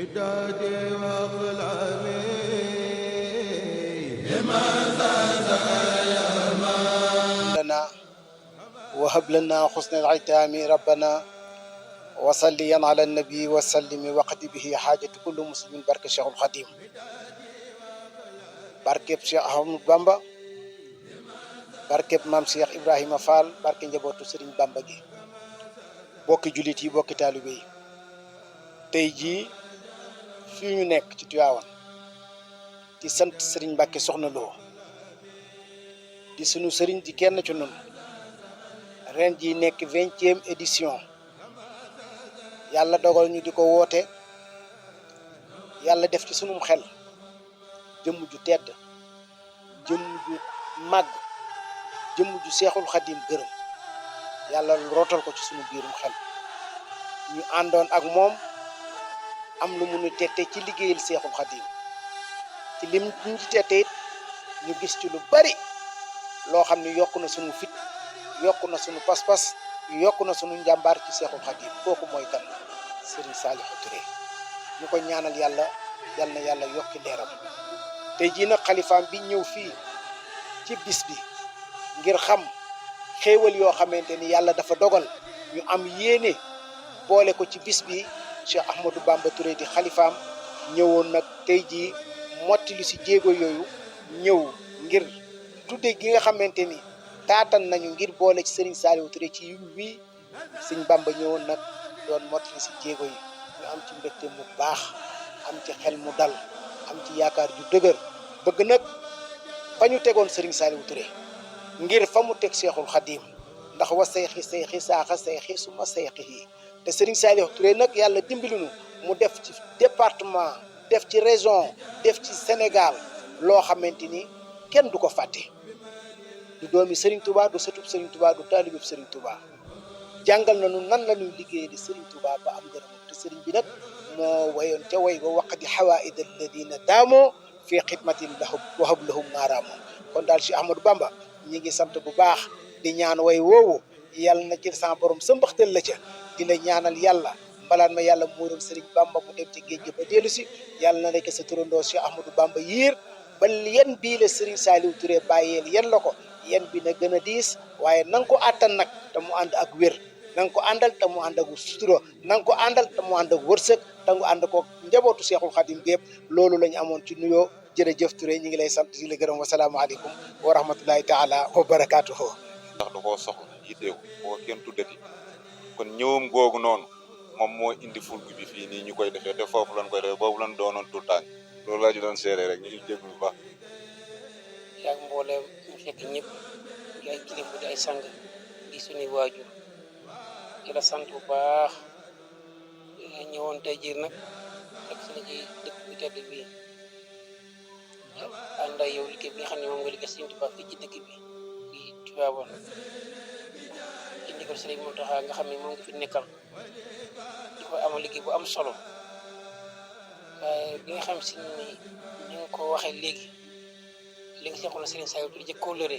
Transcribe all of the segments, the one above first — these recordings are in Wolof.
ودادي وأقلامي لنا وهب لنا حسن الختام ربنا وصليا على النبي وسلم وقت به حاجة كل مسلم بركة الشيخ الخديم barkeb Cheikh Ahmadou Bamba barkeb maam Cheikh Ibrahima Fall barke njabootu Serigne Bamba gi bokki jullit yi bokki taalibe yi tey jii fii ñu nekk ci Tivaouane di sant Serigne Mbacke Soxna Lo di sunu Serigne di kenn ci nun ren jii nekk 20e édition yàlla dogal ñu di ko woote yàlla def ci sunum xel jëmm ju tedd jëmm ju màgg jëmm ju seexul xadim gërëm yàlla rootal ko ci sunu biirum xel ñu àndoon ak moom am lu mu nu tette ci liggéeyal seexul xadim ci lim ñu ci tette it ñu gis ci lu bari loo xam ne yokku na sunu fit yokku na sunu pas-pas yokku na sunu njàmbaar ci seexul xadim kooku mooy kan Serigne Saliou Touré ñu ko ñaanal yàlla yal na yàlla yokki leeram tey jii nag xalifaam bi ñëw fii ci bis bi ngir xam xéewal yoo xamante ni yàlla dafa dogal ñu am yéene boole ko ci bis bi Cheikh Ahmadou Bamba Touré di xalifaam ñëwoon nag tey jii motti lu si jéego yooyu ñëw ngir tudde gi nga xamante ni taatan nañu ngir boole ci Serigne Saliou Touré ci wii Serigne Bamba ñëwoon nag doon motti lu si jéego yi ñu am ci mbégte mu baax am ci xel mu dal am ci yaakaar ju dëgër bëgg nag fa ñu tegoon Serigne Saliou Touré ngir fa mu teg Seexul Xadim ndax wa sayxi sayxi saaxa sayxi suma sayxi yi te Serigne Saliou Touré nag yàlla dimbali nu mu def ci département def ci région def ci Sénégal loo xamante ni kenn du ko fàtte du doomi Serigne Touba du sëtub Serigne Touba du taalibeb Serigne Touba jàngal na nu nan la ñuy liggéey di Serigne Touba ba am ngërëm te Serigne bi nag moo wayoon ca way ba waqdi xawaid alladina daamoo fii xidmatin lahum wahab lahum maaraamoo kon daal Cheikh Ahmadou Bamba ñi ngi sant bu baax di ñaan way woowu yàlla na jël sa borom sa mbaxtal la ca di la ñaanal yàlla mbalaan ma yàlla muuroon Serigne Bamba mu dem ci géej gi ba dellu si yàlla na nekk sa turandoo Cheikh Ahmadou Bamba yiir ba yen bii la Serigne Saliou Touré bàyyeel yen la ko yen bi na gën a diis waaye na nga ko àttan nag te mu ànd ak wér na nga ko àndal te mu ànd ak sutura na nga ko àndal te mu ànd ak wërsëg te nga ànd ko njabootu Seexul Xadim gépp loolu la ñu amoon ci nuyoo jërëjëf Touré ñu ngi lay sant di la gërëm wasalaamaaleykum wa rahmatullahi taala wa barakaatuhu. ndax da koo soxla yitteewu boo kenn tuddati kon ñëwam googu noonu moom moo indi fulku bi fii nii ñu koy defee te foofu lañ koy defee boobu lañ doonoon tout tànk loolu laa ci doon seere rek ñu ngi jéglu bu baax. yaa ngi mbooleem ñu fekk ñëpp di ay kilifa di ay sang di suñuy waajur di la sant bu baax ñëwoon tey jii nag ak suñu ci dëkk bi tedd bii ànd ak yow liggéey bi nga xam ne moom nga liggéey Serigne Touba fii ci dëkk bi di Tivaouane ci ndigal Serigne Mountakha nga xam ne moom nga fi nekkal di ko amal liggéey bu am solo waaye bi nga xam si ni ñu ngi ko waxee léegi li nga seexoon na Serigne Saliou Touré jëkk kóllëre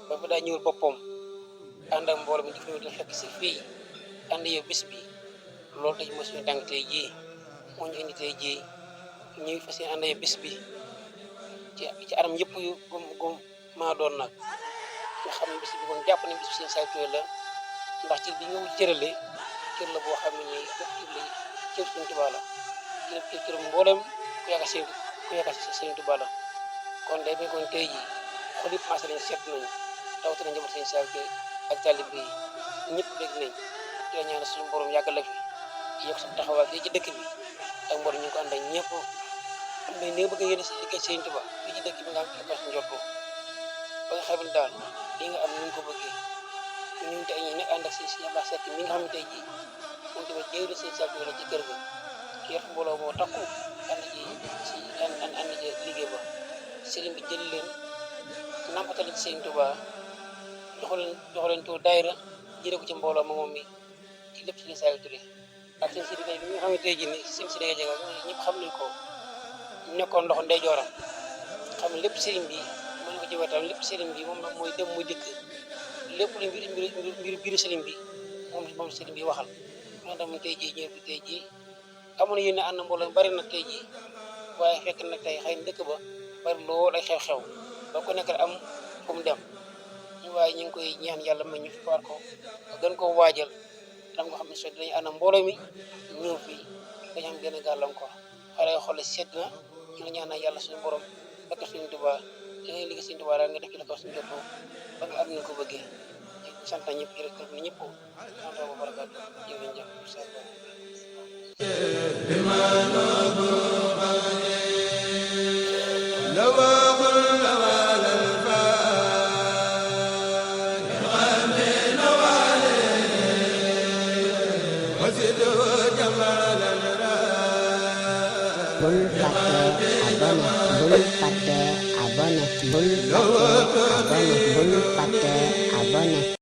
ba fa daa ñëwul boppam ànd ak mbooloo mi di fi ñëw di fekk si fii ànd yow bis bi loolu tey mooy suñu tànk tey jii moo ñu indi tey jii ñuy fas yéene ànd yow bis bi ci anam yëpp yu gum maa doon nag nga xam ne bis bi kon jàpp nañ bis bi Serigne Saliou Touré la ndax ci bi ñu cërale cër la boo xam ne nii lépp cër Serigne Touba la cër mboolem ku yaakaar Serigne Touba la kon day bañ kon tey jii xol yëpp maase nañ seet nañu rawatina njaboot Serigne Saliou Touré ak talibé yi ñëpp dégg nañ di la ñaan suñu borom yàggal la fi yokk sa taxawaay fii ci dëkk bi ak mboolem ñu ngi ko ànd ak ñëpp mais ni nga bëgg a yéene si liggéey Serigne Touba fii ci dëkk bi nga xam ne ko njort ba nga xam ne daal li nga am ni nga ko bëggee ñun tey ñi nekk ànd ak si Abdou Seck mi nga xam ne tey jii moom tamit jëwri Serigne Saliou Touré la ci kër ga yor mbooloo moo takku ànd ci ànd ci liggéey ba Serigne bi jël leen nampatal ci Serigne Touba jox leen tur daayira jëlee ko ci mbooloo moom mi ci lépp Serigne Saliou Touré ak seen si liggéey bi nga xam ne tey jii nii seen si liggéey ñëpp xam nañ ko nekkoon ndox ndeyjooram xam ne lépp Serigne bi mën na ko ci wetam lépp Serigne bi moom mooy dem muy dëkk lépp lu mbir biiru Serigne bi moom Serigne bi waxal moo tax mu tey jii ñëw fi tey jii amoon yéen ànd mbooloo bari na tey jii waaye fekk na tey xëy na dëkk ba bari lool ay xew-xew ba ku nekk am fu mu dem waaye ñu ngi koy ñaan yàlla may ñu war ko gën koo waajal lam nga xam ne so dinañu ànd mbooloo mi ñëw fii dañu am gën a gàllankoor xale yoo xool sedd na ñu ngi ñaan yàlla suñu borom ak suñu Tuubaa li ngay liggéey suñu Tuubaa daal nga def ci la ko suñu jot ba nga am ñu ko bëggee sant ñëpp jërëjëf ñëpp sant bu barakaatu jërëjëf bul fàtte abonné